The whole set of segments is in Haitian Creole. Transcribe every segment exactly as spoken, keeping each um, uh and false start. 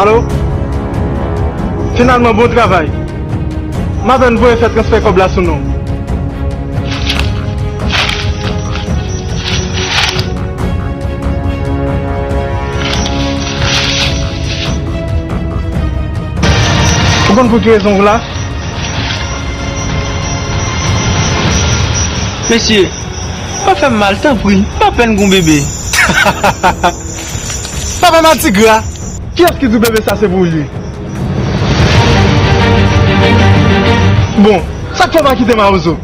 Alo? Finalman, bon travay. M apèn voye fè transfè kòb la sou non. Ou konn pou ki rezon w la? Mesye, pa fè m mal, tanpri, m apèn gon bebe. Papa Matigra, kiyès ki di w bebe sa se pou li? Bon, sa k fè w pa kite Mawozo?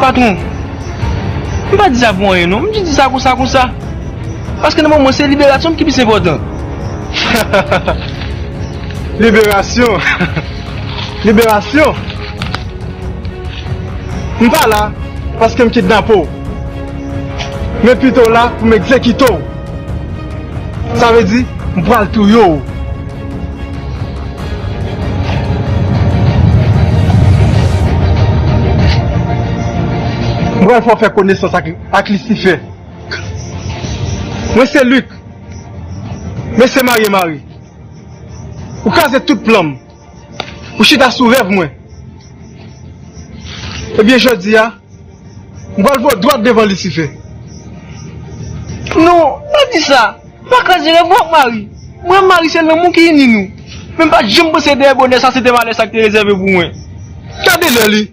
Patwon, m pa di sa pou anyen non, m jis di sa konsa konsa. Paske nan moman se liberasyon m ki plis enpòtan. Liberasyon? Liberasyon? M pa la paske m kidnape w. Men pito w la pou m egzekite w. Sa vle di, m pral touye w. M pral fè w fè konesans ak, ak Lisifè. Mwen se Lik. Mesye marye mari. Ou kraze tout plan m. Ou chita sou rèv mwen. Ebyen, jodi a, m pral voye w dwat devan Lisifè. Non, pa di sa. Pa kraze rèv ou ak mari. Mwen ak mari se lanmou ki ini nou. Men m pa t janm panse dèyè bonè sa se te malè sa ki te rezève pou mwen. Gade lè li.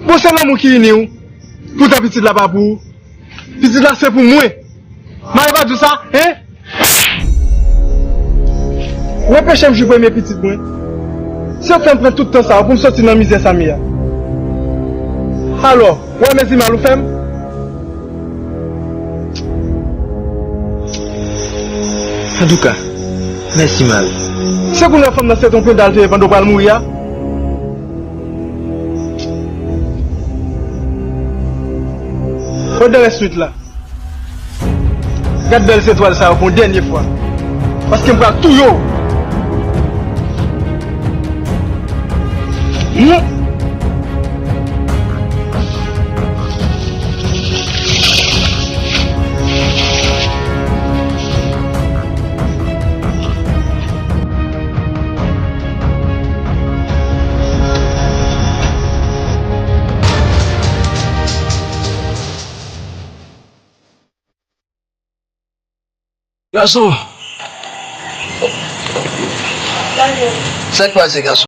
Bon, se lanmou ki ini w. Poutan pitit la pa pou ou. Pitit la se pou mwen. Mari pa di w sa, en? Repeche m jou premye pitit mwen. Se ou k fè m pran tout tan sa a pou m soti nan mizè sa m ye a. Alò, ou wè mezi mal ou fè m? Antouka, mèsi mal. Se kounye a fanm nan se t on penda l te ye pandan w pral mouri a? Odere swit la. Gad bèl zetwal sa yo pou yon dènye fwa. Paske m pral touye w. Hmm. Gason! Sa k pase, gason?